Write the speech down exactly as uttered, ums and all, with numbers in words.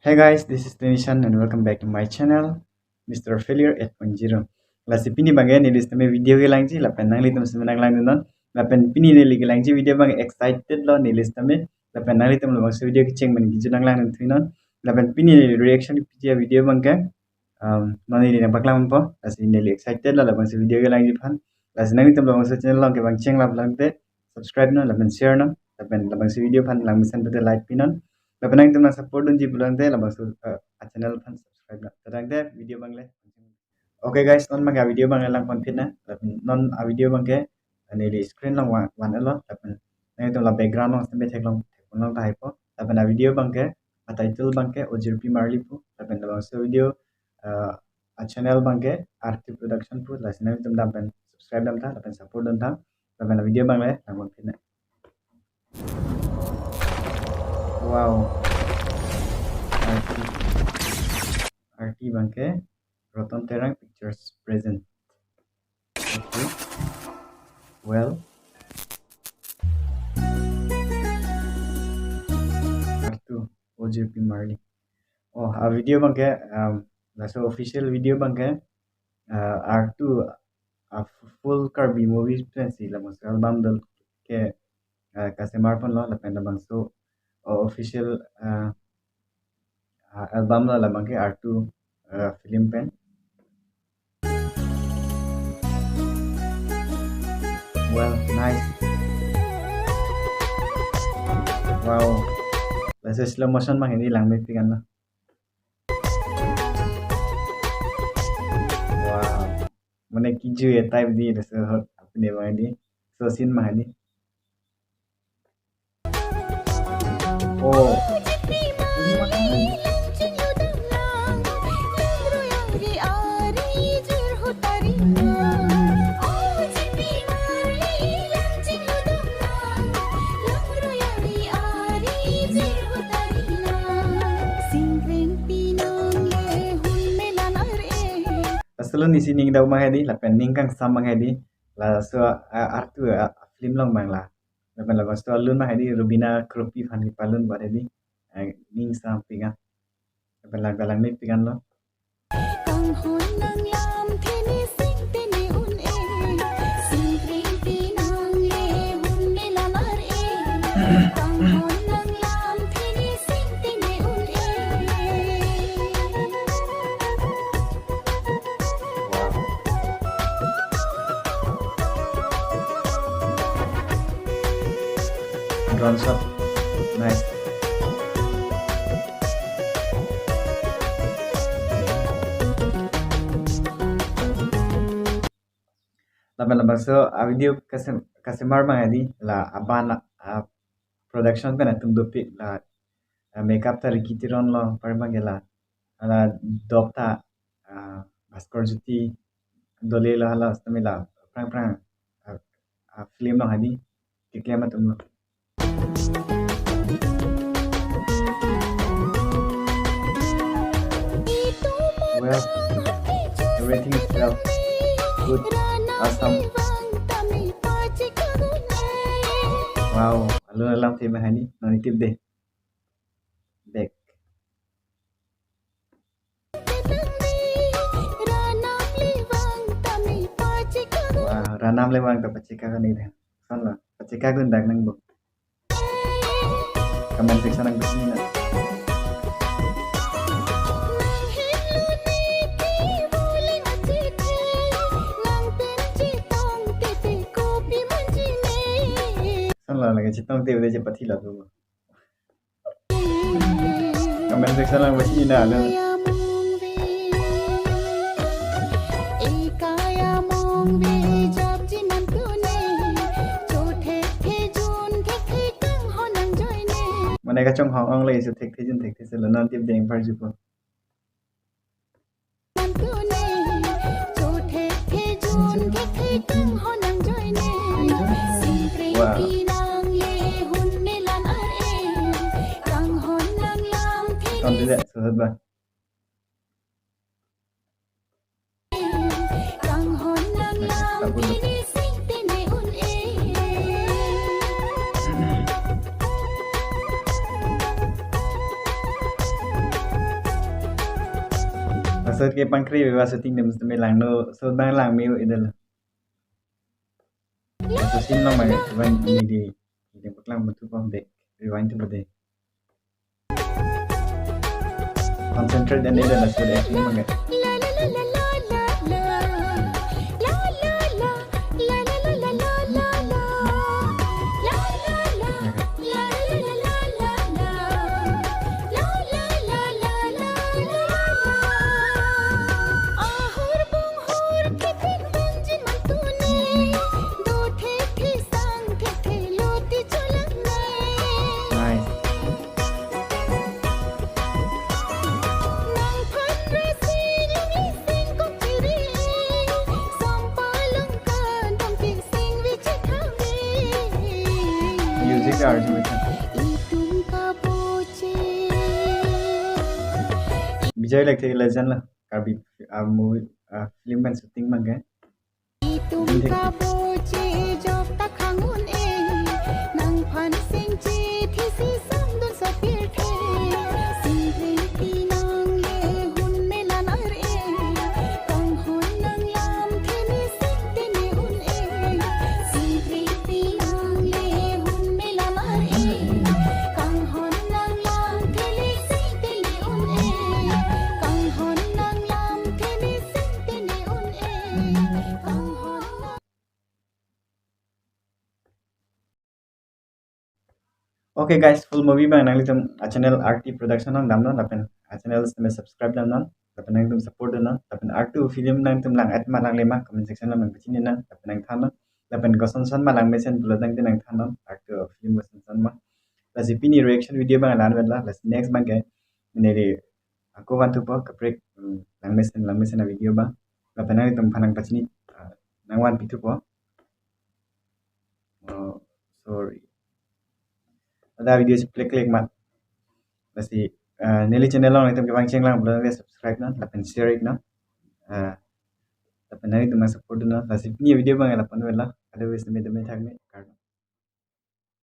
Hi guys, this is Tunishan and welcome back to my channel, Mister Failure eight point zero. Lasi pini abangke neli sitame video kelangji, lapen nanglitum sitame nanglangdunnon. Lapen pini neli kelangji video abang excited lo neli sitame. Lapen nanglitum labangso video kecheng pen kiju nanglangdun thunon. Lapen pini neli reaction piji avideo abangke, um, non neli nangpaklangpo. Lasi neli excited lo labangso video kelangji aphan. Lasi nanglitum labangso channel along kevang chenglap pulote subscribe non, lapen share non, lapen labangso video aphan langmesen pulote like pinon. Lapen nanglitum nang support dunji pulote labangso, eh, a channel aphan subscribe non. Tangte video abang le. Okay guys, non abangke avideo abang le langponphit nang. Lapen non avideo abangke neli screen along van, van-etlo. Lapen nanglitum la background along sitame theklong, theklong tahai po. Lapen avideo abangke, a title abangke Ojirpi Marli pu. Lapen labangso video, eh, a channel abangke R two Production pu. Lasi nanglitum dam pen subscribe dam tha, lapen support dam tha. Lapen avideo abang le langponphit nang. Wow. R two. R two abangke Roton Terang Pictures present. Okay. Well. R two, Ojirpi Marli. Oh, avideo abangke, um, laso official video abangke, uh, R two, a full Karbi movie pensi labangso album dol ke, uh, kasemar ponlo lapen labangso, uh, official, uh, uh, album lo labangke R two, uh, film pen. Well, nice. Wow. Laso slow motion abang hedi langmepik anlo. Wow. Mane kiju e type di laso ahut apni abang hedi. So scene abang hedi. Oh. Laso lo nisi ning dau abang hedi, lapen ning kangsam abang hedi, laso, ah, R two, ah, film along abang la. Lapen labangso alun abang hedi, Rubina Kropi aphan kepalun abang hedi, ah, ning sampi nga. Lapen la langmepik anlo. Kanghon nanglam thene sing tene un-e, sing kring pinang le hun me lamar e. Kanghon nanglam thene sing tene un-e. Drone shot. Nice. Lapen labangso avideo kasem-, kasemar abang hedi la aban, ah, production pen atum dopik la, ah, makeup ta Ricky Teron lo, par abangke la, la dok ta, ah, Bhaskar Jyoti dole lo, hala sitame la aphrang aphrang, ah, ah, film lo hedi keklem atum lo. Well, everything is well. Good. Awesome. Wow, alun alam theme hedi, non neli tip de. Back. Wah, ranam le vang ta pachekak ani de. Son lo, pachekak dun dak nang bo. Comment section nang bisni na. Son lo, lake chetongte udah cepat hilang tuh. Comment section nang bisni na lo. Mane kachonghong ong le isu thekthe jun thekthe se lo, non tip deng par jupo. Wow. Kon tidak susah bah. Laso ke pangkri beba shooting dem sitame langno, so bang lang miu idel. Laso scene along bang, bang ini di, ini paklang betul pom dek, rewind tu bade. Concentrate dan idel laso acting bang. Nice. Music arrangement. Bijay Lekthe legend lo, Karbi, ah, movie, ah, film kan shooting bang ke. Itum kaboche jok ta khang un-e, nangphan singchi thisi sangdun sopir the. Singring pinang le hun melan ar-e, kanghon nanglam theni singtene un-e. Singring pinang le hun melan ar-e, kanghon nanglam theni singtene un-e. Kanghon nanglam theni singtene un-e. Kanghon nang- Okay guys, full movie bang nanglitum a channel R T Production along damnon, lapen a channel sitame subscribe damnon, lapen nanglitum support damnon, lapen R two film nanglitum lang-et ma langle ma comment section along nangpachini nang, lapen nangthannon, lapen kosonson ma langmesen pulo tangte nangthannon, R two film kosonson ma. Lasi pini reaction video bang la-an vetlo, lasi next bang ke, neli ako van thupo kaprek, mm, langmesen, langmesen a video bang. Lapen nanglitum aphan nangpachini, ah, nangvanpi thupo. Oh, sorry. Ada video si plek plek mat. Lasi, ah, neli channel along itum kevang chenglang pulo tangte subscribe non, lapen share non. Ah, lapen nanglitum nang support non. Lasi pini video bang la-an vetlo. Otherwise, me deme thak me, kardom.